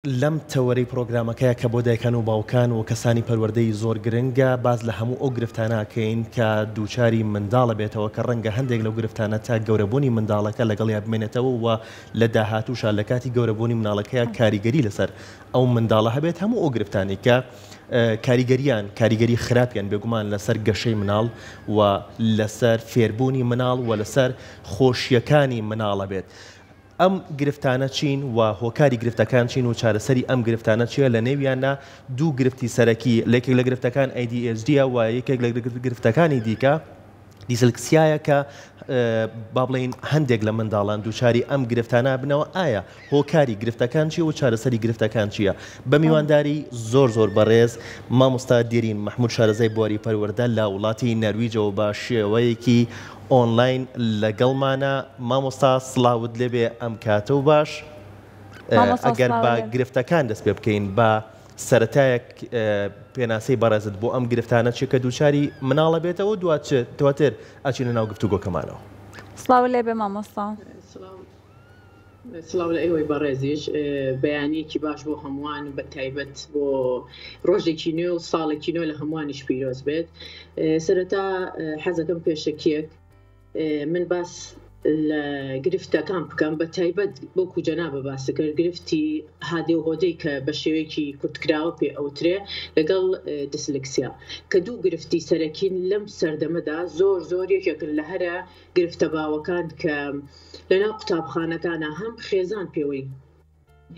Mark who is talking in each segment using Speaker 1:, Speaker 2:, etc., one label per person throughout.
Speaker 1: لەم تەوەرەی پڕۆگرامەکەیا کە بۆ دایکان و باوکان و کەسانی پەروەردەیی زۆر گرنگە، باس لە هەموو ئەو گرفتانە ئەکەین کە دووچاری منداڵ ئەبێتەوە کە ڕەنگە هەندێک لەو گرفتانە تا گەورەبوونی منداڵەکە لەگەڵیا بمێنێتەوە و لە داهاتووشا لە کاتی گەورەبوونی منداڵەکەیا کاریگەری لەسەر ئەو منداڵە هەبێت هەموو ئەو گرفتانەی کە کاریگەریان کاریگەری خراپیان بێگومان لەسەر گەشەی مناڵ و لەسەر فێربوونی مناڵ و لەسەر خۆشیەکانی مناڵ ئەبێت. ئەم گرفتانە چین و هۆکاری گرفتەکان چین و چارەسەری ئەم گرفتانە چیە لە نێویاندا دوو گرفتی سەرەکی لە یەکێک لە گرفتەکان ADHD ە و یەکێک لە گرفتەکانی دیکە دیسلکسیایە کە با بڵێین هەندێک لە منداڵان دووچاری ئەم گرفتانە بنەوە ئایا هۆکاری گرفتەکان چیە و چارەسەری گرفتەکان چییە؟ بە میوانداری زۆر زۆر بەڕێز مامۆستا دێرین مەحمود شارەزای بواری پەروەردە لە وڵاتی نەرویجەوە بە شێوەیەکی ئۆنلاین لەگەڵمانە مامۆستا سڵاوت لێبێ ئەم کاتە و باش ئەگەر بە گرفتەکان دەست پێ بکەین بە سەرەتایەک پێناسەی بەڕێزت بۆ ئەم گرفتانە چیە کە دووچاری مناڵە بێتەوە دواتر ئەچینە ناو گفتوگۆکەمانەوە.
Speaker 2: سڵاو لێبێ مامۆستا.
Speaker 3: سڵاو لە ئێوەی بەڕێزیش بەیانیەکی باش بۆ هەمووان بە تایبەت بۆ ڕۆژێکی نوێ و ساڵێکی نوێ لە هەمووانیش پیرۆز بێت سەرەتا حەزەکەم پێشەکیەک من باس لە گرفتەکان بکەم بە تایبەت بۆکو جەنابە باس کرد گرفتی هادێ و هۆدەی کە بە شێوەیەکی کورتکراوە پێ ئەوترێ لەگەڵ دیسلکسیا کە دوو گرفتی سەرەکین لەم سەردەمەدا زۆر زۆر یەکێکن لە هەرە گرفتە باوەکان کە لەناو قوتابخانەکانا هەم خێزان پێوەی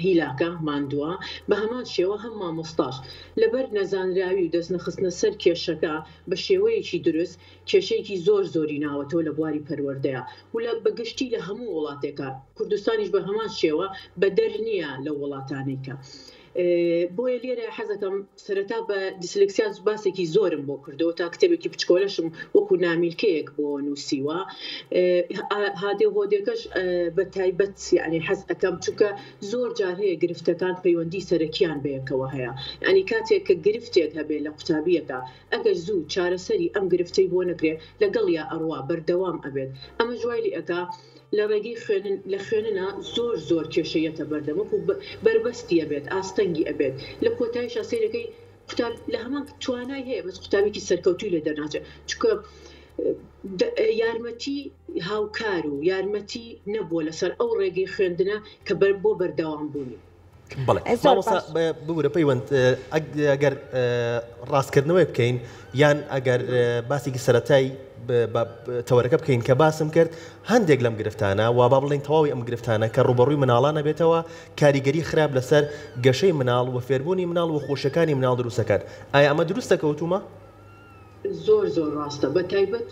Speaker 3: هیلاکە ماندووە بە هەمان شێوە هەم مامۆستاش لەبەر نەزانراوی و دەستنەخستنە سەر کێشەکە بە شێوەیەکی دروست کێشەیەکی زۆر زۆری ناوەتەوە لە بواری پەروەردەیا و لە بە گشتی لە هەموو وڵاتێکا کوردستانیش بە هەمان شێوە بەدەر نییە لەو وڵاتانەی کە بۆیە لێرە حەزەکەم سەرەتا بە دیسلکسیا باسێکی زۆرم بۆ کردەوە تا کتێبێکی بچکۆلەشم وەکو نامیلکەیەک بۆ نووسیوە هادێ هۆدێکەش بە تایبەت یعنی حەز ئەەکەم چونکە زۆر جار هەیە گرفتەکان پەیوەندی سەرەکیان بەیەکەوە هەیە ینی کاتێک کە گرفتێک هەبێ لە قوتابیەکە ئەگەر زوو چارەسەری ئەم گرفتەی بۆ نەکرێ لەگەڵ یا ئەڕوا بەردەوام ئەبێت ئەمە جوای لێ ئەکا لە ڕێگەی خوێنن لە خوێننا زۆر زۆر کێشە یەتە بەردەم وەکو بەربەستی ئەبێت ئاستەنگی ئەبێت لە کۆتایشا سەیرەکەی قوتاب لە هەمان توانای هەیە بەس قوتابێکی سەرکەوتوی لێ دەرناچێت چونکە یارمەتی هاوکار و یارمەتی نەبووە لەسەر ئەو ڕێگەی خوێندنە کە بەر بۆ بەردەوام بوونی.
Speaker 1: بەڵێ مامۆستا ببورە پەیوەند ئەگەر ڕاستکردنەوەی بکەین یان ئەگەر باسێکی سەتای تەوەرەکە بکەین کە باسم کرد هەندێک لەم گرفتانە وا با بڵین تەواوی ئەم گرفتانە کە ڕوبەڕووی مناڵانە بێتەوە کاریگەری خراپ لەسەر گەشەی مناڵ و فێربوونی مناڵ و خۆشەکانی مناڵ دروستەکات ئایا ئەمە دروستە کەوتومە؟
Speaker 3: زۆر زۆر ڕاستە بە تایبەت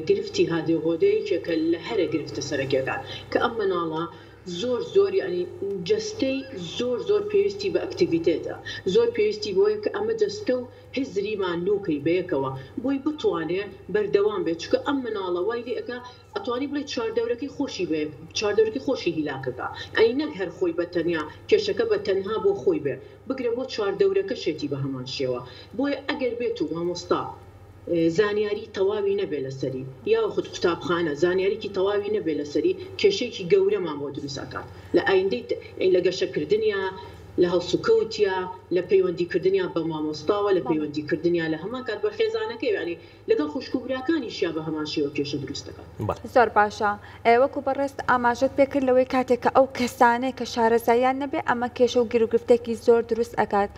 Speaker 3: گرفتی هادێ هۆدە یەکێکە لە هەرە گرفتە سەرەکیەکان کە ئەم مناڵە زۆر زۆر یانی جەستەی زۆر زۆر پێویستی بە ئەکتیڤیتێتە زۆر پێویستی بۆیە کە ئەمە جەستە و هزری ماندووکەی بەیەکەوە بۆی بتوانێ بەردەوام بێت چونکە ئەم مناڵە وای لێ ئەکا ئەتوانی بڵێی چواردەورەکەی خۆشی بە چواردەورەکەی خۆشی هیلاکەکا یانی نەک هەر خۆی بە تەنیا کێشەکە بە تەنها بۆ خۆی بێ بگرە بۆ چواردەورەکەشێتی بە هەمان شێوە بۆیە ئەگەر بێت و مامۆستا زانیاری تەواوی نەبێ لەسەری یاخود قوتابخانە زانیاریکی تەواوی نەبێ لەسەری کێشەیەکی گەورەمان بۆ دروست ئەکات لە ئایندەی لە گەشەکردنیا لە هەڵسوکەوتیا لە پەیوەندی کردنیا بە مامۆستاوە لە پەیوەندی کردنیا لە هەمان کات بە خێزانەکەی یانی لەگەڵ خوشک و براکانیشیا بە هەمان شێوە کێشە دروست دەکات.
Speaker 2: زۆر باشە وەکو بەڕێزت ئاماژەت پێکرد لەوەی کاتێک کە ئەو کەسانەی کە شارەزاییان نەبێ ئەمە کێشە و گیروگرفتێکی زۆر دروست ئەکات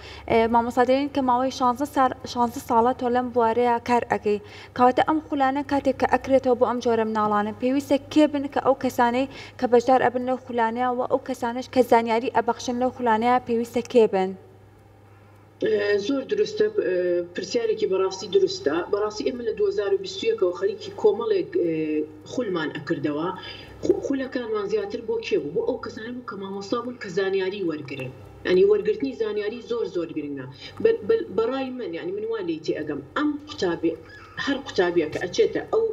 Speaker 2: مامۆستا دەین کە ماوەی 16 سال 16 ساڵە تۆ لەم بوارەیە کار ئەکەی کەواتە ئەم خولانە کاتێک کە ئەکرێتەوە بۆ ئەم جۆرە مناڵانە پێویستە کێ بن کە ئەو کەسانەی کە بەشدار ئەبن لەو خولانەیە و ئەو کەسانەش کە زانیاری ئەبەخشن لەو خولانەیە پێویستە کێ بن؟
Speaker 3: زۆر دروستە پرسیارێکی بەڕاستی دروستە بەڕاستی ئێمە لە 2021 ەوە خەریکی کۆمەڵێک خولمان ئەکردەوە خولەکانمان زیاتر بۆ کێ بوو بۆ ئەو کەسانە بوو کە مامۆستا بوون کە زانیاری وەرگرن ینی وەرگرتنی زانیاری زۆر زۆر گرنگە بەڕای من یعنی من وا لێی تێئەگەم ئەم قوتابی هەر قوتابیە کە ئەچێتە ئەو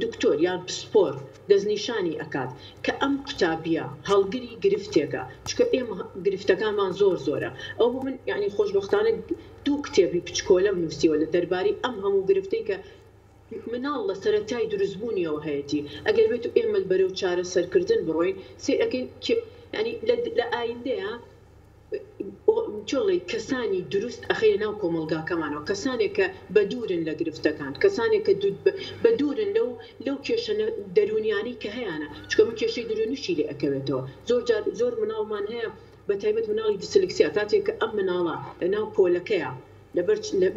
Speaker 3: دکتۆر یان پسپۆر دەستنیشانی ئەکات کە ئەم قوتابیە هەڵگری گرفتێکە چونکە ئێمە گرفتەکانمان زۆر زۆرە ئەو بۆ من یعنی خۆشبەختانە دوو کتێبی بچکۆلەم نووسیوە لە دەرباری ئەم هەموو گرفتەی کە مناڵ لە سەرەتای دروستبوونیەوە هەیەتی ئەگەر بێت و ئێمە بەرەو چارەسەرکردن بڕۆین سەیر ئەکەین یعنی لە ئایندەیە. چۆڵی کەسانی دروست ئەخەینە ناو کۆمەڵگاکەمانەوە، کەسانێک کە بەدوورن لە گرفتەکان، کەسانێک کە بەدوورن لەو لەو کێشە دەروونیانەی کە هەیانە، چونکە ئەمە کێشەی دەروونیشی لێ ئەکەوێتەوە. زۆر جار زۆر مناڵمان هەیە بە تایبەت مناڵی دیسلکسیا کاتێک کە ئەم مناڵە لە ناو پۆلەکەیا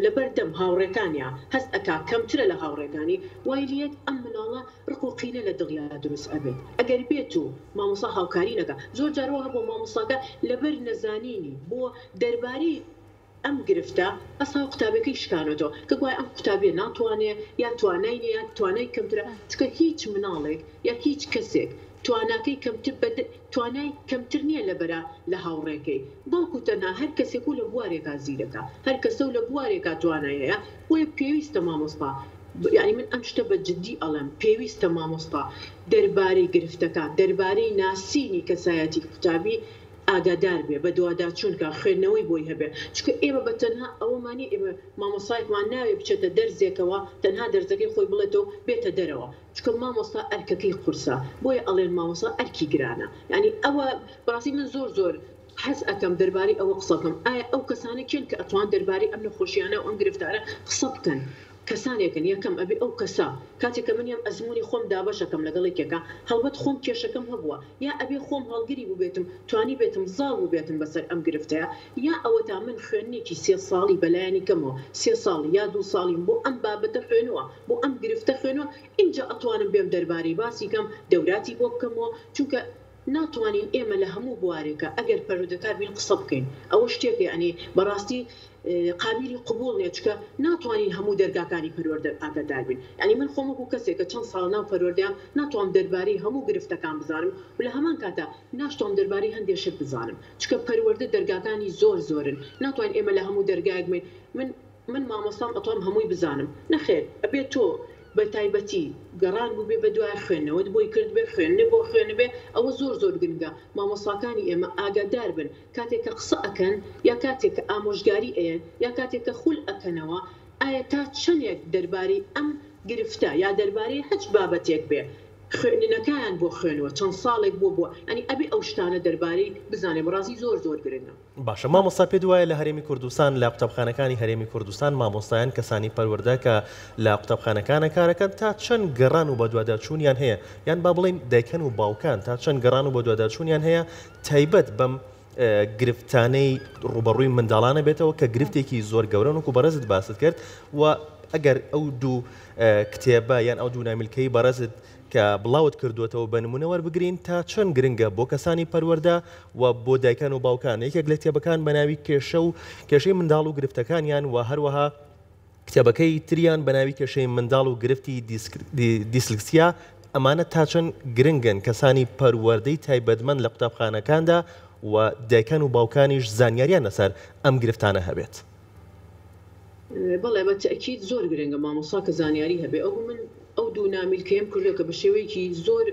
Speaker 3: لەبەر دەم هاوڕێکانیا هەست ئەکا کەمترە لە هاوڕێکانی وای لێت ئەم مناڵە ڕق و قینە لە دڵیا دروست ئەبێت ئەگەر بێت و مامۆستا هاوکاری نەکا زۆر جار وا هەبووە مامۆستاکە لەبەر نەزانینی بۆ دەربارەی ئەم گرفتە ئەستا قوتابیەکەی شکانۆتەوە کە گوایە ئەم قوتابیە ناتوانێ یا توانای نیە یا توانای کەمترە چونکە هیچ مناڵێک یا هیچ کەسێک تواناکەی کەمتر بە توانای کەمتر نیە لە بەرا لە هاوڕێکەی بەڵکو تەنها هەر کەسێک و لە بوارێکا زیرەکە هەر کەسە و لە بوارێکا توانای هەیە بۆیە پێویستە مامۆستا یانی من ئەم شتە بە جدی ئەڵێم پێویستە مامۆستا دەربارەی گرفتەکان دەربارەی ناسینی کەسایەتی قوتابی ئاگادار بێ بەدواداچوون کا خوێندنەوەی بۆی هەبێ چونکە ئێمە بە تەنها ئەوەمان نیە ئێمە مامۆستایەکمان ناوێ بچێتە دەرزێکەوە تەنها دەرزەکەی خۆی بڵێتەوە بێتە دەرەوە چونکە مامۆستا ئەرکەکەی قورسە بۆیە ئەڵێن مامۆستا ئەرکی گرانە یانی ئەوە بەڕاستی من زۆر زۆر حەز ئەکەم دەربارەی ئەوە قسە بکەم ئایا ئەو کەسانە کێن کە ئەتوان دەربارەی ئەم نەخۆشیانە و ئەم گرفتارە قسە بکەن کەسانێکن یەکەم ئەبێ ئەو کەسە کاتێک کە من یەم ئەزموونی خۆم دابەش ئەکەم لەگەڵ یەکێکا هەڵبەت خۆم کێشەکەم هەبووە یا ئەبێ خۆم هەڵگری بووبێتم توانیبێتم زاڵ بووبێتم بەسەر ئەم گرفتەیا یا ئەوەتا من خوێندنێکی سێ ساڵی بەلایەنی کەمەوە سێ ساڵی یا دوو ساڵیم بۆ ئەم بابەتە خوێنووە بۆ ئەم گرفتە خوێنووە ئینجا ئەتوانم بێم دەربارەی باسی کەم دەوراتی بۆ بکەمەوە چونکە ناتوانین ئێمە لە هەموو بوارێکا ئەگەر پەروەردەکار بین قسە بکەین ئەوە شتێکە یانی بەڕاستی قابیلی قبوڵ نیە چونکە ناتوانین هەموو دەرگاکانی پەروەردە ئاگادار بین یانی من خۆم وەکو کەسێک کە چەند ساڵ ناو پەروەردەیام ناتوانم دەربارەی هەموو گرفتەکان بزانم و لە هەمان کاتا ناشتوانم دەربارەی هەندێ شت بزانم چونکە پەروەردە دەرگاکانی زۆر زۆرن ناتوانین ئێمە لە هەموو دەرگایەک بین من من مامۆستام ئەتوام هەمووی بزانم نەخێر ئەبێ تۆ بە تایبەتی گەڕان بووبێ بە دوای خوێندنەوەت بۆی کردبێ خوێندنت بۆ خوێندبێ ئەوە زۆر زۆر گرنگە مامۆستاکانی ئێمە ئاگادار بن کاتێک کە قسە ئەکەن یا کاتێک کە ئامۆژگاری ئەیەن یا کاتێک کە خول ئەکەنەوە ئایا تا چەنێک دەربارەی ئەم گرفتە یا دەربارەی هەچ بابەتێک بێ خوێندنەکایان بۆ خوێنوە چەند ساڵێک بۆ بووە یانی ئەبێ ئەو شتانە دەربارەی بزانێ بەڕاستی زۆر زۆر گرنگە.
Speaker 1: باشە مامۆستا پێت وایە لە هەرێمی کوردستان لە قوتابخانەکانی هەرێمی کوردستان مامۆستایان کەسانی پەروەردە کە لە قوتابخانەکانە کارەکەن تا چەند گەڕان و بەدواداچوونیان هەیە یان با بڵێین دایکان و باوکان تا چەند گەڕان و بەدواداچوونیان هەیە تایبەت بەم گرفتانەی ڕووبەڕووی منداڵانە بێتەوە کە گرفتێکی زۆر گەورەن وەکو بەڕێزت باست کرد و ئەگەر ئەو دوو کتێبە یان ئەو دوو نامیلکەی بەڕێزت کە بڵاوت کردووەتەوە بە نموونە وەربگرین تا چەند گرنگە بۆ کەسانی پەروەردە و بۆ دایکان و باوکان یەکێک لە کتێبەکان بە ناوی کێشە و کێشەی منداڵ و گرفتەکانیان و هەروەها کتێبەکەی تریان بە ناوی کێشەی منداڵ و گرفتی دیسلکسیا ئەمانە تا چەند گرنگن کەسانی پەروەردەی تایبەتمەند لە قوتابخانەکاندا و دایکان و باوکانیش زانیاریان لەسەر ئەم گرفتانە هەبێت.
Speaker 3: بەڵێ بە تەئکید زۆر گرنگە مامۆستا کە زانیاری هەبێ ئەو من ئەو دوو نامیلکەیەم کردوە کە بە شێوەیەکی زۆر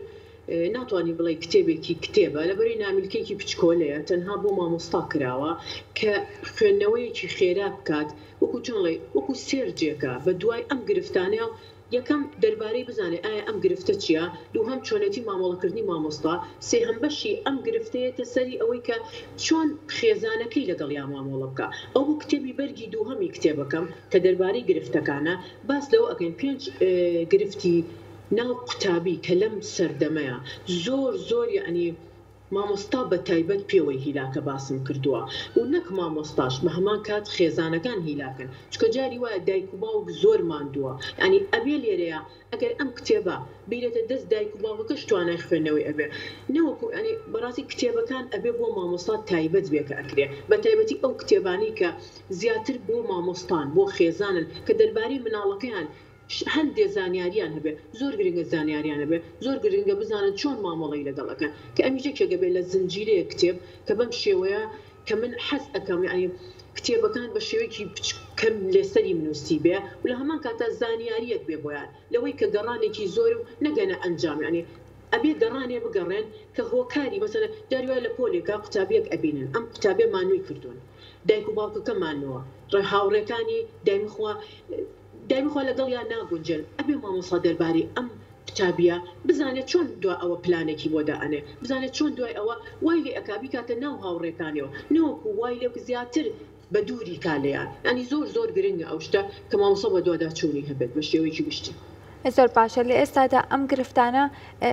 Speaker 3: ناتوانی بڵێی کتێبێکی کتێبە لەبەرەی نامیلکەیەکی بچکۆلەیە تەنها بۆ مامۆستا کراوە کە خوێندنەوەیەکی خێرا بکات وەکو چۆن ڵێی وەکو سێرجێکە بە دوای ئەم گرفتانەیە و یەکەم، دەربارەی بزانێ ئایا ئەم گرفتە چیە؟ دووهەم، چۆنێتی مامەڵەکردنی مامۆستا، سێهەم، بەشی ئەم گرفتە یەتە سەری ئەوەی کە چۆن خێزانەکەی لەگەڵیا مامۆڵە بکا. ئەو بۆ کتێبی بەرگی دووهەمی کتێبەکەم کە دەربارەی گرفتەکانە باس لەوە ئەکەین پێنج گرفتی ناو قوتابی کە لەم سەردەمەیا زۆر زۆر یەعنی مامۆستا بە تایبەت پێوەی هیلاکە باسم کردووە و نەک مامۆستاش بە هەمان کات خێزانەکان هیلاکن چونکە جاری وایە دایک و باوک زۆر ماندووە یانی ئەبێ لێرەیا ئەگەر ئەم کتێبە بیرێتە دەست دایک و باوکەکەش توانای خوێندنەوەی ئەبێ نەوەکو یانی بەڕاستی کتێبەکان ئەبێ بۆ مامۆستا تایبەت بێ کە ئەکرێ بە تایبەتی ئەو کتێبانەی کە زیاتر بۆ مامۆستان بۆ خێزانن کە دەربارەی مناڵەکەیان هەندێ زانیاریان هەبێ زۆر گرنگە زانیاریان هەبێ زۆر گرنگە بزانن چۆن مامەڵەی لەگەڵ ئەکەن کە ئەمیش یەکێکە بێ لە زنجیرەیەک کتێب کە بەم شێوەیە کە من حەز ئەکەم یانی کتێبەکان بە شێوەیەکی بچ کەم لەسەری نووسی بێ و لە هەمان کاتا زانیاریەک بێ بۆیان لەوەی کە گەڕانێکی زۆر و نەگەنە ئەنجام یانی ئەبێ گەڕانێ بگەڕێن کە هۆکاری مەسەلەن جاری وایە لە پۆلێکا قوتابیەک ئەبینن ئەم قوتابیە مانووی کردوون دایک و باوکەکە مانووە هاوڕێکانی دایمخوا دایمە خوا لەگەڵیان ناگونجێن ئەبێ مامۆستا دەربارەی ئەم. قوتابیە بزانێت چۆن دوا ئەوە پلانێکی بۆ دائەنێ بزانێت چۆن دوای ئەوە وای لێ ئەکا بیکاتە ناو هاوڕێکانیەوە نەوەکو وای لێ زیاتر بە دووری کا لێیان یانی زۆر زۆر گرنگە ئەو شتە کە مامۆستا بەدواداچوونی هەبێت بە شێوەیەکی گشتی.
Speaker 2: زۆر باشە لە ئێستادا ئەم گرفتانە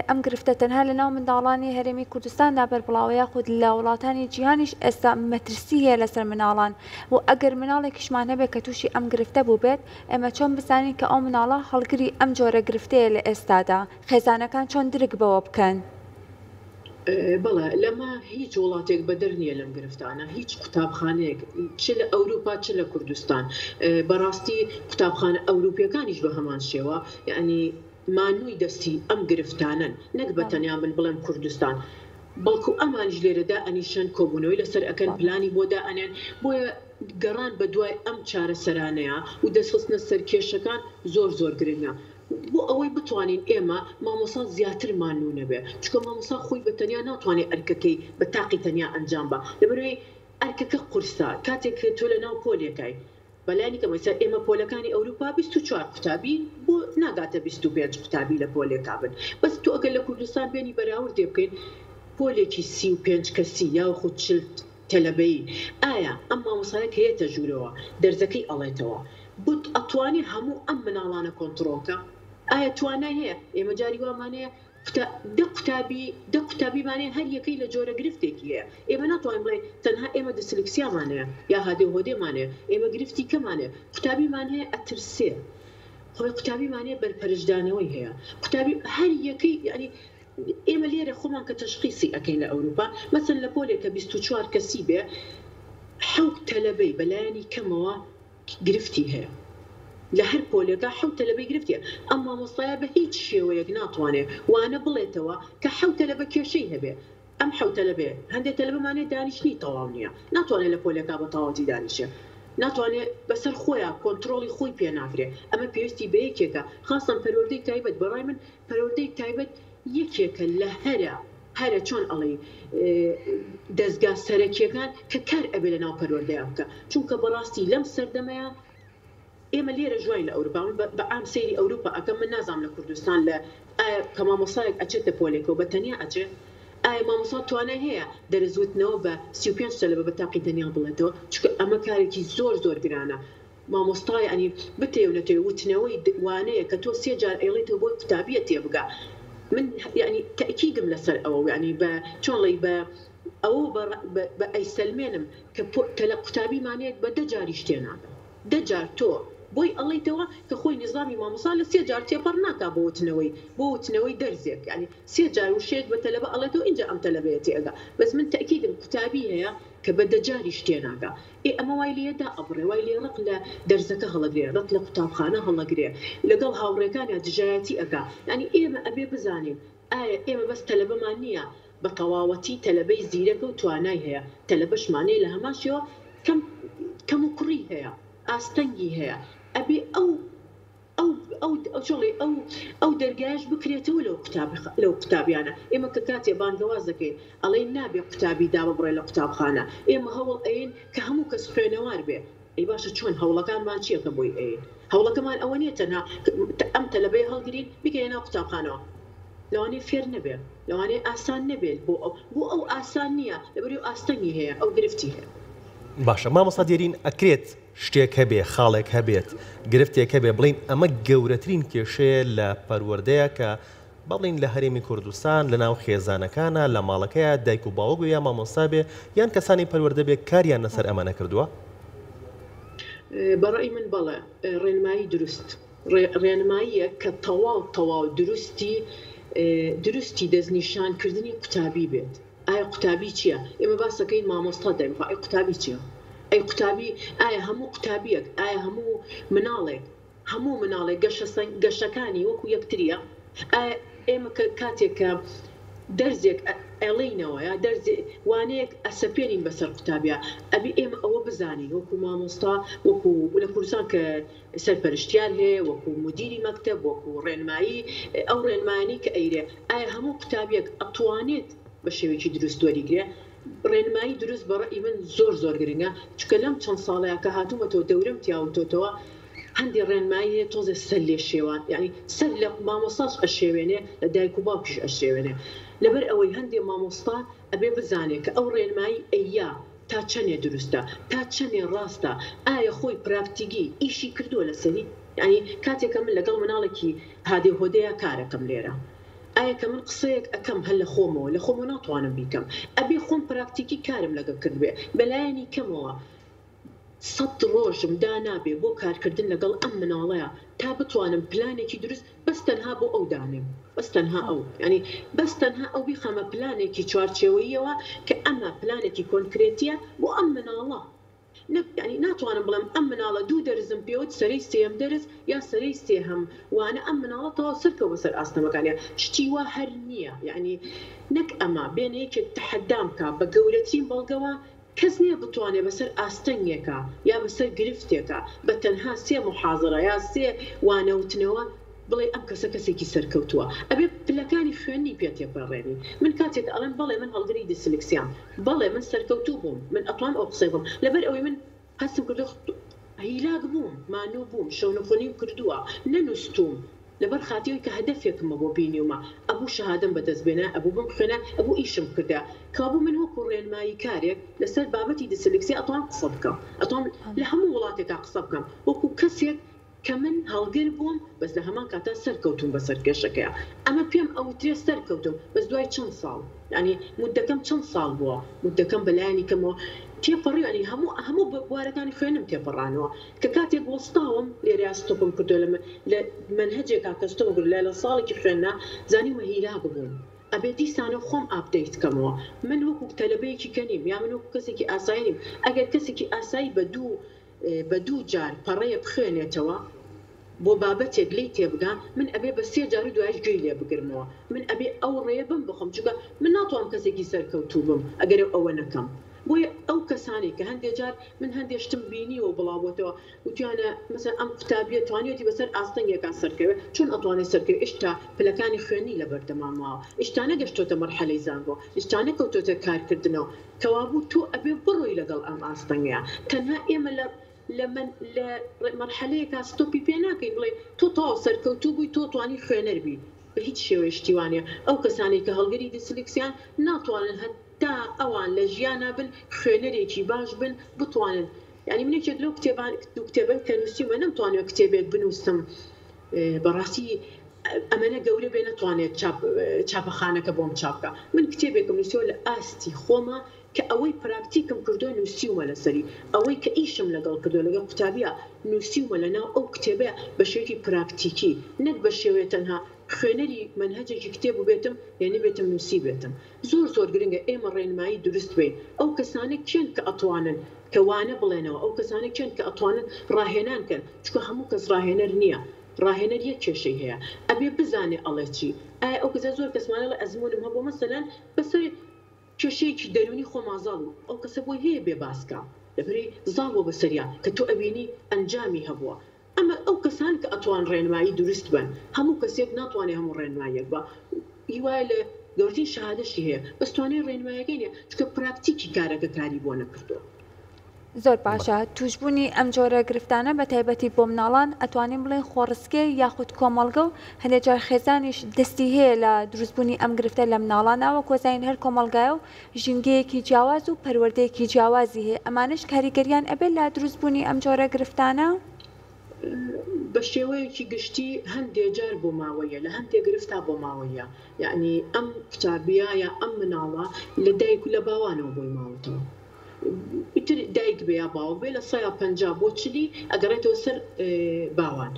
Speaker 2: ئەم گرفتە تەنها لە ناو منداڵانی هەرێمی کوردستاندا بەربڵاوە یاخود لە وڵاتانی جیهانیش ئێستا مەترسی هەیە لەسەر مناڵان و ئەگەر مناڵێکیشمان هەبێت کە تووشی ئەم گرفتە بووبێت ئێمە چۆن بزانین کە ئەو مناڵە هەڵگری ئەم جۆرە گرفتەیە لە ئێستادا خێزانەکان چۆن درک بەوە بکەن؟
Speaker 3: بەڵێ لەمە هیچ وڵاتێک بەدەر نییە لەم گرفتانە، هیچ قوتابخانەیەک چ لە ئەوروپا چ لە کوردستان، بەڕاستی قوتابخانە ئەوروپیەکانیش بە هەمان شێوە یەعنی مانووی دەستی ئەم گرفتانەن، نەک بە تەنیا من بڵێم کوردستان، بەڵکو ئەمانیش لێرە دائەنیشن کۆبوونەوەی لەسەر ئەکەن پلانی بۆ دائەنێن، بۆیە گەڕان بەدوای ئەم چارەسەرانەیە و دەستخستنە سەر کێشەکان زۆر زۆر گرنگە. بۆ ئەوەی بتوانین ئێمە مامۆستا زیاتر مانوو نەبێ چونکە مامۆستا خۆی بە تەنیا ناتوانێ ئەرکەکەی بە تاقی تەنیا ئەنجام با لەبەرئەوەی ئەرکەکە قورسە کاتێک تۆ لە ناو پۆلێکای بە لانی کەم ئێستا ئێمە پۆلەکانی ئەوروپا 24 قوتابی بۆ ناگاتە 25 قوتابی لە پۆلێکا بن بەس تۆ ئەگەر لە کوردستان بێنی بەراوردێ بکەین پۆلێکی 35 کەسی یاخود 40 تەلەبەیی ئایا ئەم مامۆستایە کە یەتە ژوورەوە دەرزەکەی ئەڵێتەوە بت ئەتوانێ هەموو ئەم مناڵانە کۆنتڕۆڵ کا؟ ئایا توانای هەیە؟ ئێمە جاری وامان هەیە قوتا دە قوتابی دە قوتابیمان هەیە هەر یەکەی لە جۆرە گرفتێکی هەیە ئێمە ناتوانین بڵێین تەنها ئێمە دسلکسیامان هەیە یا هادێ و هۆدێمان هەیە ئێمە گرفتی کەمان هەیە قوتابیمان هەیە ئەترسێ خۆی قوتابیمان هەیە بەرپەرچدانەوەی هەیە قوتابی هەر یەکەی یانی ئێمە لێرە خۆمان کە تەشخیسی ئەکەین لە ئەوروپا مەسەن لە پۆلێک کە 24 کەسی بێ حەوت تەلەبەی بەلایەنی کەمەوە گرفتی هەیە لە هەر پۆلێکا حەوت تەلەبەی گرفتی هەیە ئەم مامۆستایە بە هیچ شێوەیەک ناتوانێ وانە بڵێتەوە کە حەوت تەلەبە کێشەی هەبێ ئەم حەوت تەلەبەیە هەندێ تەلەبەمان هەیە دانیشتنی تەواو نییە ناتوانێ لە پۆلێکا بە تەواوەتی دانیشێ ناتوانێ بەسەر خۆیا کۆنترۆڵی خۆی پێ ناکرێ ئەمە پێویستی بە یەکێکە خاسەن پەروەردەی تایبەت بەڕای من پەروەردەی تایبەت یەکێکە لە هەرە هەرە چۆن ئەڵێی دەزگا سەرەکیەکان کە کار ئەبێ لە ناو پەروەردەیا بکا چونکە بەڕاستی لەم سەردەمەیا ئێمە لێرە ژواین لە ئەوروپا من بە عام سەیری ئەوروپا ئەکەم من نازانم لە کوردستان لە ئایا کە مامۆستایەک ئەچێتە پۆلێکەوە بە تەنیا ئەچێ ئایا مامۆستا توانای هەیە دەرس وتنەوە بە 35 تەلەبە بە تاقی تەنیا بڵێتەوە چونکە ئەمە کارێکی زۆر زۆر گرانە مامۆستا یانی بتەوێ و نەتەوێ وتنەوەی وانەیە کە تۆ سێ جار ئەیڵێیتەوە بۆی قوتابیە تێبگا من یانی تەئکیدم لەسەر ئەوە یانی بە چۆن ڵێی بە ئەوە بە بە ئەیسەلمێنم کە پۆ تەلە قوتابیمان یەک بە دە جاریش تێناگا دە جار تۆ بۆی ئەڵێیتەوە کە خۆی نیزامی مامۆستا لە سێ جار تێپەڕ ناکا بۆ وتنەوەی بۆ وتنەوەی دەرزێک یانی سێ جار وشەیەک بە تەلەبە ئەڵێتەوە ئینجا ئەم تەلەبەیە تێئەگا بەس من تەئکیدم قوتابی هەیە کە بە دە جاریش تێناگا ئێ ئەمە وای لێیە دائەبڕێ، وای لێیە ڕق لە دەرزەکە هەڵەگرێ، ڕق لە قوتابخانە هەڵەگرێ، لەگەڵ هاوڕێکانیا دژایەتی ئەکا. یانی ئێمە ئەبێ بزانین ئایا ئێمە بەس تەلەبەمان نییە، بە تەواوەتی تەلەبەی زیرەکە و توانای هەیە، تەلەبەشمان هەیە لە هەمان شێوە کەم کەموکوڕی هەیە، ئاستەنگی هەیە، ئەبێ ئەو ئەو ئەو ئەو چۆن ڵێی ئەو ئەو دەرگایەش بکرێتەوە لەو قوتابی لەو قوتابیانە ئێمە کە کاتێ بانگەواز دەکەین ئەڵێین نابێ قوتابی داببڕێ لە قوتابخانە ئێمە هەوڵ ئەیەین کە هەموو کەس خوێنەوار بێ ئەی باشە چۆن هەوڵەکانمان چیە کە بۆی ئەیەین هەوڵەکەمان ئەوە نیە تەنها ئەم تەلەبەیە هەڵگرین بیکەینە ناو قوتابخانەوە لەوانەیە فێر نەبێ لەوانەیە ئاسان نەبێت بۆ ئەو بۆ ئەو ئاسان نیە لەبەرئەوەی ئاستەنگی هەیە ئەو گرفتی هەیە.
Speaker 1: باشە مامۆستا دێرین ئەکرێت شتێک هەبێ، خاڵێک هەبێت، گرفتێک هەبێ بڵێین ئەمە گەورەترین کێشەیە لە پەروەردەیە کە با بڵێین لە هەرێمی کوردستان لە ناو خێزانەکانا لە ماڵەکەیا دایک و باوک بێ یا مامۆستا بێ یان کەسانی پەروەردە بێ کاریان لەسەر ئەمە نەکردووە؟
Speaker 3: بە ڕەئی من بەڵێ، ڕێنمایی دروست، ڕێنماییەک کە تەواو تەواو دروستی دروستی دەستنیشانکردنی قوتابی بێت. ئایا قوتابی چیە؟ ئێمە باس دەکەین مامۆستا دایم خوا ئەی قوتابی چیە؟ ئەی قوتابی ئایا هەموو قوتابیەک ئایا هەموو مناڵێک هەموو مناڵێک گەشە گەشەکانی وەکو یەکتریە؟ ئایا ئێمە کە کاتێک کە دەرزێک ئەڵێینەوە یا دەرزێ وانەیەک ئەسەپێنین بەسەر قوتابیا ئەبێ ئێمە ئەوە بزانین وەکو مامۆستا وەکو لە کوردستان کە سەرپەرشتیار هەیە وەکو مودیری مەکتەب وەکو ڕێنمایی ئەو ڕێنمایانەی کە ئەیرێ ئایا هەموو قوتابیەک ئەتوانێت بە شێوەیەکی دروست وەریگرێ ڕێنمایی دروست بە ڕەئی من زۆر زۆر گرنگە چونکە لەم چەند ساڵەیا کە هاتوومەتەوە دەورەم تیا وتۆتەوە. هەندێ ڕێنمایی هەیە تۆزێ سەر لێ شێوان یانی سەر لە مامۆستاش ئەشێوێنێ لە دایک و باوکیش ئەشێوێنێ لەبەر ئەوەی هەندێ مامۆستا ئەبێ بزانێ کە ئەو ڕێنمایی ئەیا تا چەنێ دروستە تا چەنێ ڕاستە ئایا خۆی پراکتیگی ئیشی کردووە لەسەری یانی کاتێ کە من لەگەڵ مناڵێکی هادێ هۆدەیا کارەکەم لێرە ئایا کە من قسەیەک ئەکەم هەر لە خۆمەوە لە خۆمەوە ناتوانم بیکەم ئەبێ خۆم پراکتیکی کارم لەگەڵ کردبێ بەلایەنی کەمەوە سەت ڕۆژم دانابێ بۆ کارکردن لەگەڵ ئەم مناڵەیا تا بتوانم پلانێکی دروست بەس تەنها بۆ ئەو دانێم بەس تەنها ئەو یانی بەس تەنها ئەو بیخەمە پلانێکی چوارچێوەییەوە کە ئەمە پلانێکی کۆنکرێتیە بۆ ئەم مناڵە نەک یانی ناتوانم بڵێم ئەم مناڵە دوو دەرزم پێوت سەرەی سێیەم دەرز یا سەرەی سێهەم وانە ئەم مناڵە تەواو سەرکەوت بەسەر ئاستەمەکانیا شتی وا هەر نیە یانی نەک ئەمە بێنە یەکێک تەحەدام کا بە گەورەترین بەڵگەوە کەس نیە بتوانێ بەسەر ئاستەنگێکا یا بەسەر گرفتێکا بە تەنها سێ موحازەرە یا سێ وانە وتنەوە بڵێی ئەم کەسە کەسێکی سەرکەوتووە. ئەبێ پلەکانی خوێندنی پێ تێپەڕێنی. من کاتێک ئەڵێم بەڵێ من هەڵگری دیسلکسیام، بەڵێ من سەرکەوتوو بووم، من ئەتوانم ئەو قسەیە بکەم لەبەر ئەوەی من هەستم کردووە هیلاک بووم، مانوو بووم، شەونخونیم کردووە، نەنووستووم، لەبەر خاتری ئەوەی کە هەدەفێکم هەبووە بینیومە ئەبوو شەهادەم بەدەست بێنایە ئەبوو بمخوێنایە ئەبوو ئیشم بکردایە کەوابوو من وەکو ڕێنمایی کارێک لەسەر بابەتی دیسلکسیا ئەتوانم قسە بکەم ئەتوانم لە هەموو وڵاتێکا قسە بکەم وەکو کەسێک کە من هەڵگر بووم بەس لە هەمان کاتا سەرکەوتووم بەسەر کێشەکەیا ئەمە پێم ئەوترێ سەرکەوتووم بەس دوای چەند ساڵ یانی مودەکەم چەند ساڵ بووە مودەکەم بەلایەنی کەمەوە تێپەڕیوە یانی هەموو هەموو بوارەکانی خوێندنم تێپەڕانوە کە کاتێک وەستاوم لێرەیا ستۆپم کردوە لە لە مەنهەجێکا کە ستۆپم کردوە لە لە ساڵێکی خوێندنا زانیومە هیلاک بووم ئەبێ دیسانەوە خۆم update کەمەوە من وەکو تەلەبەیەکی کە نیم یا من وەکو کەسێکی ئاسایی نیم ئەگەر کەسێکی ئاسایی بە دوو بە دوو جار پەڕەیە بخوێنێتەوە بۆ بابەتێک لێی تێبگا من ئەبێ بە سێ جار و دوایش گوێی لێ بگرمەوە من ئەبێ ئەو ڕێیە بم بخۆم چونکە من ناتوانم کەسێکی سەرکەوتوو بم ئەگەر ئەوە نەکەم بۆیە ئەو کەسانەی کە هەندێ جار من هەندێ شتم بینیوە و بڵاوبۆتەوە وتویانە مەسەلەن ئەم قوتابیە توانیویەتی بەسەر ئاستەنگێکا سەرکەوێ چۆن ئەتوانێ سەرکەوێ ئیشتا پلەکانی خوێندنی لەبەردەما ماوە ئیشتا نەگەشتۆتە مەرحەلەی زانکۆ ئیشتا نەکەوتۆتە کارکردنەوە کەوابوو تۆ ئەبێ بڕۆی لەگەڵ ئەم ئاستەنگەیا تەنها ئێمە لە لە مەن لە مەرحەلەیەکا ستۆپی پێ ناکەین بڵێین تۆ تەواو سەرکەوتوو بووی تۆ توانی خوێنەر بی بە هیچ شێوەیە شتی وا نیە ئەو کەسانەی کە هەڵگری دیسلیکسیان ناتوانن هەتا ئەوان لە ژیانا بن خوێنەرێکی باش بن بتوانن یانی من یەکێک لەو کتێبان دوو کتێبەم کە نووسیومە نەمتوانیوە کتێبێک بنووسم بەڕاستی ئەمەنە گەورە بێ نەتوانێت چاپ چاپەخانەکە بۆم چاپ کا من کتێبێکم نووسیوە لە ئاستی خۆما کە ئەوەی پراکتیکم کردووە نووسیومە لەسەری ئەوەی کە ئیشم لەگەڵ کردووە لەگەڵ قوتابیا نووسیومە لەناو ئەو کتێبەیا بە شێوەیەکی پراکتیکی نەک بە شێوەیە تەنها خوێنەری مەنهەجێکی کتێب بووبێتم یا نەبێتم نووسیبێتم زۆر زۆر گرنگە ئێمە ڕێنمایی دروست بەین ئەو کەسانە کێن کە ئەتوانن کە وانە بڵێنەوە ئەو کەسانە کێن کە ئەتوانن ڕاهێنان کەن چونکە هەموو کەس ڕاهێنەر نییە ڕاهێنەر یەک کێشەی هەیە ئەبێ بزانێ ئەڵێ چی ئایا ئەو کەسە زۆر کەسمان ئەڵێ ئەزموونم هەبووە مەسەلەن بەسەر کێشەیەکی دەروونی خۆما زاڵ بوو ئەو کەسە بۆی هەیە بێ باس کا لەبەرئەوەی زاڵ بووە بەسەریا کە تۆ ئەبینی ئەنجامی هەبووە ئەمە ئەو کەسان کە ئەتوان ڕێنمایی دروست بەن هەموو کەسێک ناتوانێ هەموو ڕێنماییەک بە هیوایە لە گەورترین شەهادەشی هەیە بەس توانای ڕێنمایەکەی نیە چونکە پراکتیکی کارەکە کاری بۆ نەکردووە.
Speaker 2: زۆر باشە توشبوونی ئەم جۆرە گرفتانە بە تایبەتی بۆ مناڵان ئەتوانین بڵێین خۆڕسکێ یاخود کۆمەڵگە و هەندێک جار خێزانیش دەستی هەیە لە دروستبوونی ئەم گرفتە لە مناڵانا وەک وەزانین هەر کۆمەڵگایە و ژینگەیەکی جیاواز و پەروەردەیەکی جیاوازی هەیە ئەمانەش کاریگەریان ئەبێت لە دروستبوونی ئەم جۆرە گرفتانە؟
Speaker 3: بە شێوەیەکی گشتی هەندێ جار بۆماوەییە لە هەندێ گرفتا بۆماوەییە یەعنی ئەم قوتابیە یا ئەم مناڵە لە دایک و لە باوانەوە بۆی ماوەتەوە ئیتر دایک بێ یا باوک بێ لە سەیا 50 بۆ چلی ئەگەڕێتەوە سەر باوان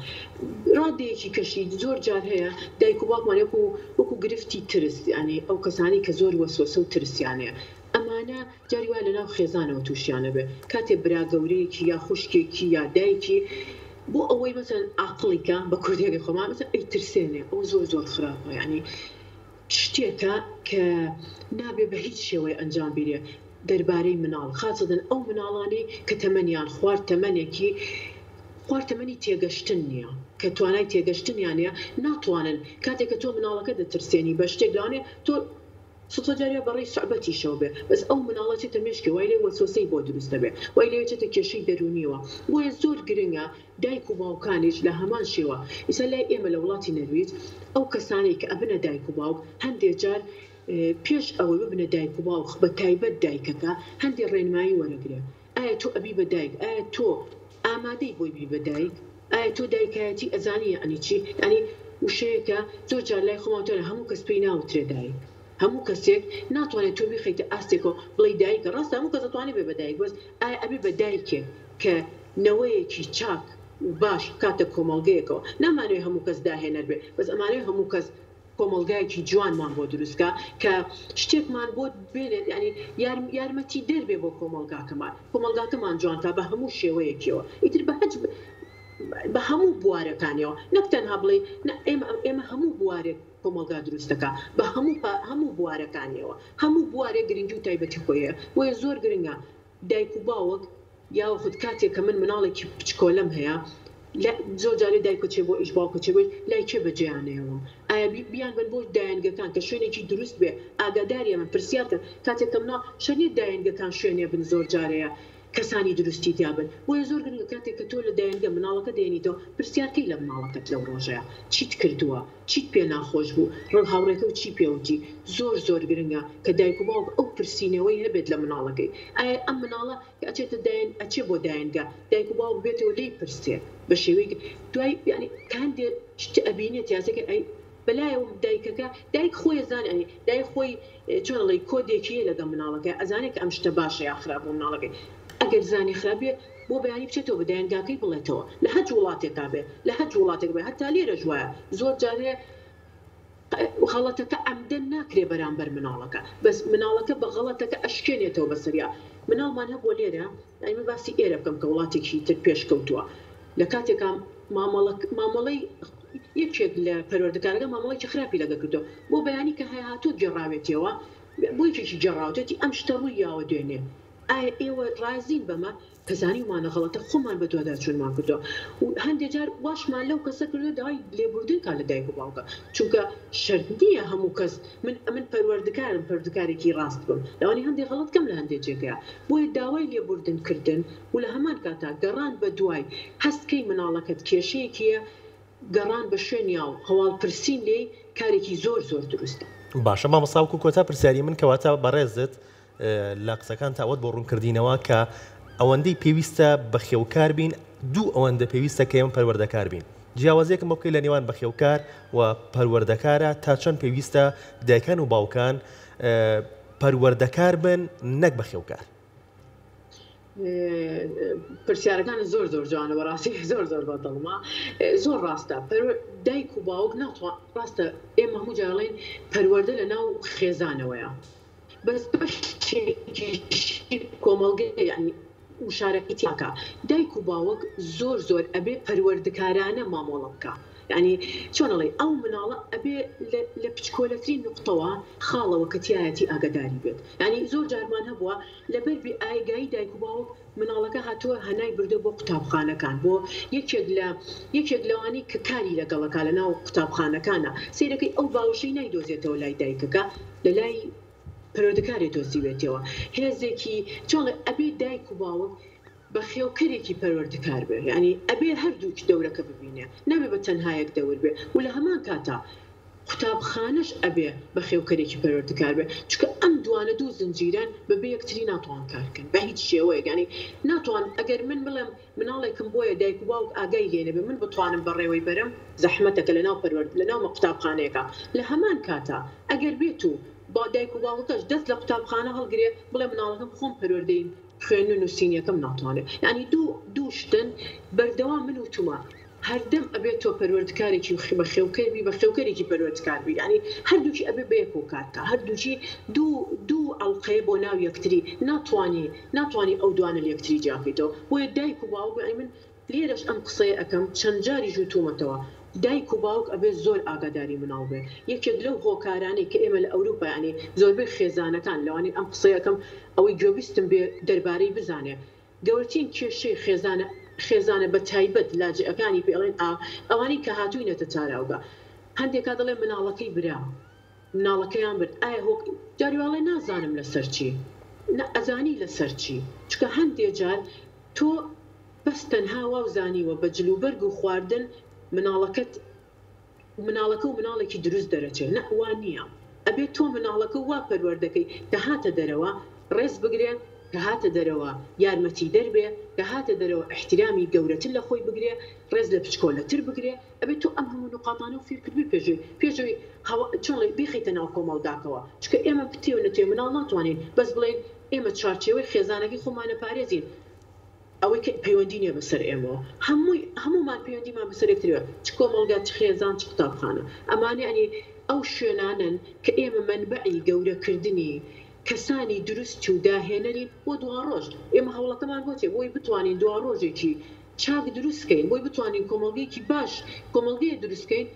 Speaker 3: ڕادەیەکی کەشی زۆر جار هەیە دایک و باوکمان وەکو وەکو گرفتی ترس یانی ئەو کەسانەی کە زۆر وەسوەسە و ترسیان هەیە ئەمانە جاری وایە لەناو خێزانەوە توشیان ئەبێ کاتێ برا گەورەیەکی یا خوشکێکی یا دایکی بۆ ئەوەی مەسەلەن ئاقڵی کا بە کوردیەکەی خۆمان مەسەلەن ئەیترسێنێ ئەوە زۆر زۆر خراپە یانی شتێکە کە نابێ بە هیچ شێوەیە ئەنجام بیرێ دەربارەی مناڵ خاسەتەن ئەو مناڵانەی کە تەمەنیان خوار تەمەنێکی خوار تەمەنی تێگەشتن نیە کە توانای تێگەشتنیان نیە ناتوانن کاتێک کە تۆ مناڵەکە دەترسێنی بە شتێک لەوانەیە تۆ. سوتفە جارێ بەڕێی سوعبەتیشەوە بێ بەس ئەو مناڵە چێتە مێشکی وای لێ وەسوەسەی بۆ دروست دەبێ وای لێ چێتە کێشەی دەرونیەوە بۆیە زۆر گرنگە دایک و باوکانیش لە هەمان شێوە ئیسا لای ئێمە لە وڵاتی نەرویج ئەو کەسانەی کە ئەبنە دایک و باوک هەندێ جار پێش ئەوەی ببنە دایک و باوک بە تایبەت دایکەکە هەندێ ڕێنمایی وەرەگرێ ئایا تۆ ئەبی بە دایک ئایا تۆ ئامادەی بۆی بی بە دایک ئایا تۆ دایکایەتی ئەزانی یەعنی چی یەعنی وشەیەکە زۆر جار لای خۆمان وتیانە هەموو کەس پێی ناوترێ دایک هەموو کەسێک ناتوانێت تۆ بیخەیتە ئاستێکەوە بڵێی دایکە ڕاستە هەموو کەس ئەتوانێ بێ بە دایک بەس ئایا ئەبێ بە دایکێک کە نەوەیەکی چاک و باش بکاتە کۆمەڵگەیەکەوە نامانەوێ هەموو کەس داهێنەر بێ بەس ئەمانەوێ هەموو کەس کۆمەڵگایەکی جوانمان بۆ دروست کا کە شتێکمان بۆ بێنێت یانی یارمەتی دەر بێ بۆ کۆمەڵگاکەمان کۆمەڵگاکەمان جوان کا بە هەموو شێوەیەکیەوە ئیتر بە هەچ بە هەموو بوارەکانیەوە نەک تەنها بڵێ ئێمە ئێمە هەموو بوارێک کۆمەڵگا دروست دەکا بە هەموو هەموو بوارەکانیەوە هەموو بوارێک گرنگی و تایبەتی خۆی هەیە بۆیە زۆر گرنگە دایک و باوک یاخود کاتێک کە من مناڵێکی بچکۆلەم هەیە لە زۆر جارێ دایکە چێ بۆ ئیش باوکە چێ بۆ ئیش لای کێ بەجێیان نەیەڵم ئایا بیان بەن بۆ دایەنگەکان کە شوێنێکی دروست بێ ئاگاداریان بن پرسیار کەن کاتێک کە مناڵ شەرت نیە دایەنگەکان شوێنێ بن زۆر جارەیە کەسانی دروستی تیا بن بۆیە زۆر گرنگە کاتێک کە تۆ لە دایەنگە مناڵەکە دێنیتەوە پرسیار کەی لە مناڵەکەت لەو ڕۆژەیا چیت کردووە چیت پێ ناخۆش بوو ڕ هاوڕێکەو چی پێ وتی زۆر زۆر گرنگە کە دایک و باوک ئەو پرسینەوەی هەبێت لە مناڵەکەی ئایا ئەم مناڵە کە ئەچێتە دایەن ئەچێ بۆ دایەنگە دایک و باوک بێتەوە لێی پرسێ بە شێوەی دوای یانی کە هەندێ شت ئەبینێت یاسەکە ئەی بەلایەوە دایکەکە دایک خۆی ئەزانێ ئەنی دایک خۆی چۆن ئەڵێی کۆدێکی هەیە لەگەڵ مناڵەکەی ئەزانێ کە ئەم شتە باشە یا خراپ بۆ مناڵەکەی ئەگەر زانی خراپ بێ بۆ بەیانی بچێتەوە بە دایەنگاکەی بڵێتەوە لە هەچ وڵاتێکا بێ لە هەچ وڵاتێک بێ هەتا لێرەش وایە زۆر جار هەیە غەڵەتەکە عەمدەن ناکرێ بەرامبەر مناڵەکە بەس مناڵەکە بە غەڵەتەکە ئەشکێنێتەوە بەسەریا مناڵمان هەبووە لێرە یانی من باسی ئێرە بکەم کە وڵاتێکی تر پێشکەوتووە لە کاتێکا مامەڵە مامەڵەی یەکێک لە پەروەردەکارەکە مامەڵێکی خراپی لەگە کردووە بۆ بەیانی کە هاتووە گێڕاوێتیەوە بۆ یەکێکی گێڕاوەتێتی ئەم شتە ڕووی یاوە دوێنێ ئایا ئێوە ڕازین بەمە؟ کە زانیومانە غەڵەتە خۆمان بەدواداچوونمان کردووە و هەندێ جار واشمان لەو کەسە کردووە داوای لێبوردن کا لە دایک و باوکە چونکە شەرت نییە هەموو کەس من ئەمن پەروەردکارم پەروردکارێکی ڕاست بم لەوانەیە هەندێ غەڵەت کەم لە هەندێ جێگەیا بۆیە داوای لێبوردن کردن و لە هەمان کاتا گەڕان بەدوای هەست کەی مناڵەکەت کێشەیەکی هەیە گەڕان بە شوێنیا و هەواڵ پرسین لێی کارێکی زۆر زۆر دروستە.
Speaker 1: باشە مامۆستا وەکو کۆتا پرسیاری من کەواتە بەڕێزت لە قسەکانتا ئەوەت بۆ ڕوونکردینەوە کە ئەوەندەی پێویستە بەخێوکار بین دوو ئەوەندە پێویستە کە ئێمە پەروەردەکار بین جیاوازیەکم بۆ بکەی لە نێوان بەخێوکار و پەروەردەکارە تا چەند پێویستە دایکان و باوکان پەروەردەکار بن نەک بەخێوکار؟
Speaker 3: پرسیارەکانت زۆر زۆر جوانە بەڕاستی زۆر زۆر بەدڵمە زۆر ڕاستە دایک و باوک ناتوان ڕاستە ئێمە هەموو جاڵین پەروەردە لە ناو خێزانەوەیە بەس بەشێکیشی کۆمەڵگەیە یانی مشارەکەی تیاکا دایک و باوک زۆر زۆر ئەبێ پەروەردکارانە مامۆڵە بکا یانی چۆن ئەڵێی ئەو مناڵە ئەبێ لە پچکۆلەترین نوقتەوە خاڵەوە کە تیایەتی ئاگەداری بێت یانی زۆر جارمان هەبووە لەبەر بێ ئایگایی دایک و باوک مناڵەکە هاتووە هەنای بردووە بۆ قوتابخانەکان بۆ یەکێک لە یەکێک لەوانەی کە کاری لەگەڵەکا لەناو قوتابخانەکانا سەیرەکەی ئەو باوەشەی نایدۆزێتەوە لای دایکەکە لەلای پەروەردگارێ دۆزیوێتەوە هێزێکی چۆن ئەبێ دایک و باوک بەخێوکەرێکی پەروەردکار بێ یانی ئەبێ هەردووک دەورەکە ببینێ نابێ بە تەنها یەک دەور بێ و لە هەمان کاتا قوتابخانەش ئەبێ بەخێوکەرێکی پەروەردکار بێ چونکە ئەم دوانە دوو زنجیرەن بەبێ یەکتری ناتوان کار کەن بە هیچ شێوەیەک یانی ناتوان ئەگەر من بڵێم مناڵێکم بۆیە دایک و باوک ئاگای لێ نەبێ من بتوانم بەڕێوەی بەرم زەحمەتە کە لەناو پەروەرد لەناو قوتابخانەیەکا لە هەمان کاتا ئەگەر بێت و با دایک و باوکەکەش دەست لە قوتابخانە هەڵگرێ بڵێ مناڵەکەم خۆم پەروەردەی خوێندن و نوسینیەکەم ناتوانێ یانی دوو دوو شتن بەردەوام من وتومە هەردەم ئەبێت تۆ پەروەردکارێکی بەخێوکەر بی بەخێوکەرێکی پەروەردکار بی یانی هەردووکی ئەبێ بەیەکەوە کار بکا هەردووکی دوو دوو ئەڵقەیە بۆ ناو یەکتری ناتوانی ناتوانی ئەو دوانە لەیەکتری جیاکەیتەوە بۆیە دایک و باوک یانی من لێرەش ئەم قسەیە ئەکەم چەند جاریش وتومەتەوە دایک و باوک ئەبێ زۆر ئاگاداری مناڵ بێ یەکێک لەو هۆکارانەی کە ئێمە لە ئەوروپا یانی زۆربەی خێزانەکان لەوانەیە ئەم قسەیە ئەکەم ئەوەی گوێبیستم بێ دەربارەی بزانێ گەورەترین کێشەی خێزانە خێزانە بە تایبەت لاجئەکانی پێ ئەڵێن ئا ئەوانەی کە هاتوینەتە تاراوگە هەندێک کات دەڵێن مناڵەکەی برا. مناڵەکەیان برد ئایا هۆک جاری وا ئەڵێ نازانم لەسەر چی نا ئەزانی لەسەر چی چونکە هەندێ جار تۆ بەس تەنها واو زانیوە بە جل و بەرگ و خواردن مناڵەکەت مناڵەکە و مناڵێکی دروست دەرەچێ نا وا نییە ئەبێ تۆ مناڵەکە وا پەروەردەکەی کە هاتە دەرەوە ڕێز بگرێ کە هاتە دەرەوە یارمەتیدەر بێ کە هاتە دەرەوە ئیحترامی گەورەتر لە خۆی بگرێ ڕێز لە بچکۆلەتر بگرێ ئەبێ تۆ ئەم هەموو نوقاتانەو فێر کردبێ پێش ئەوەی پێش ئەوەی هەوا چۆن ڵێی بیخەیتە ناو کۆمەڵگاکەوە چونکە ئێمە بتێ و نەتێ مناڵ ناتوانین بەس بڵێین ئێمە چوارچێوەی خێزانەکەی خۆمان ئەپارێزین ئەوەی کە پەیوەندی نیە بەسەر ئێمەوە هەمووی هەموومان پەیوەندیمان بەسەر یەکتریەوە چ کۆمەڵگا چ خێزان چ قوتابخانە ئەمانە یانی ئەو شوێنانەن کە ئێمە مەنبەعی گەورەکردنی کەسانی دروست و داهێنەرین بۆ دواڕۆژ ئێمە هەوڵەکەمان بۆ چیە بۆی بتوانین دواڕۆژێکی چاک دروست کەین بۆی بتوانین کۆمەڵگەیەکی باش کۆمەڵگەیەک دروست کەین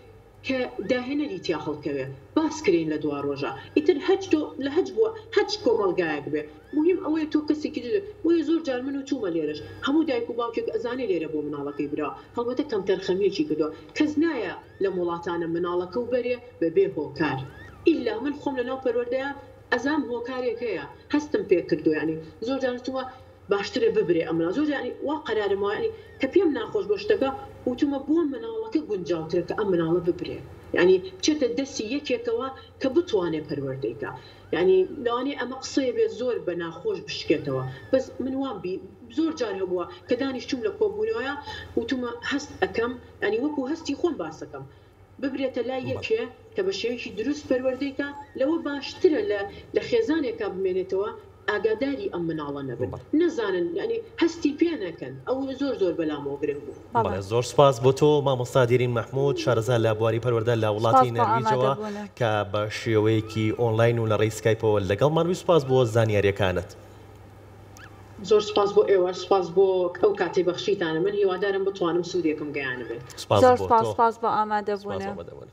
Speaker 3: کە داهێنەری تیا هەڵکەوێ باس کرێین لە دواڕۆژا ئیتر هەچ تۆ لە هەچ بووە هەچ کۆمەڵگایەک بێ موهیم ئەوەیە تۆ کەسێکی دروست بۆیە زۆر جار من وتومە لێرەش هەموو دایک و باوکێک ئەزانێ لێرە بۆ مناڵەکەی براوە هەڵبەتە کەمتەرخەمیەکی کردوە کەس نایە لەم وڵاتانە مناڵەکەو بەرێ بە بێ هۆکار ئیلا من خۆم لە ناو پەروەردەیا ئەزام هۆکارێک هەیە هەستم پێ کردوە یانی زۆر جار وتومە باشترە ببرێ ئەم مناڵ زۆر یانی وا قەرارم وایە یانی کە پێم ناخۆش بوە شتەکە وتومە بۆ مناڵەکە گونجاوترە کە ئەم مناڵە ببرێ یانی بچێتە دەستی یەکێکەوە کە بتوانێ پەروەردەی کا یانی لەوانەیە ئەمە قسەیە بێت زۆر بە ناخۆش بشکێتەوە بەس من وام بی زۆر جار هەبووە کە دانیشتوم لە کۆبوونەوەیا وتومە هەست ئەکەم یانی وەکو هەستی خۆم باسەکەم ببرێتە لای یەکێ کە بە شێوەیەکی دروست پەروەردەی کا، لەوە باشترە لە لە خێزانێکا بمێنێتەوە ئاگاداری ئەم مناڵە نەبن، نەزانن یانی هەستی پێ نەکەن، ئەو زۆر زۆر بەلامەوە گرنگ بوو.
Speaker 1: بەڵێ زۆر سوپاس بۆ تۆ مامۆستا دێرین مەحمود شارەزا لە بواری پەروەردە لە وڵاتی نەرویجەوە کە بە شێوەیەکی ئۆنلاین و لە ڕێی سکایپەوە لەگەڵمان بووی سوپاس بۆ زانیاریەکانت.
Speaker 3: زۆر سوپاس بۆ ئێوەش سوپاس بۆ ئەو کاتەی بەخشیتانە من هیوادارم بتوانم سوودێکم گەیانبێت.
Speaker 1: سوپاس
Speaker 2: زۆر
Speaker 1: بۆ
Speaker 2: سوپاس
Speaker 1: تۆ.
Speaker 2: سوپاس بۆ
Speaker 1: سوپاس بۆ
Speaker 2: ئامادەبوونت.
Speaker 1: ئامادەبوونت.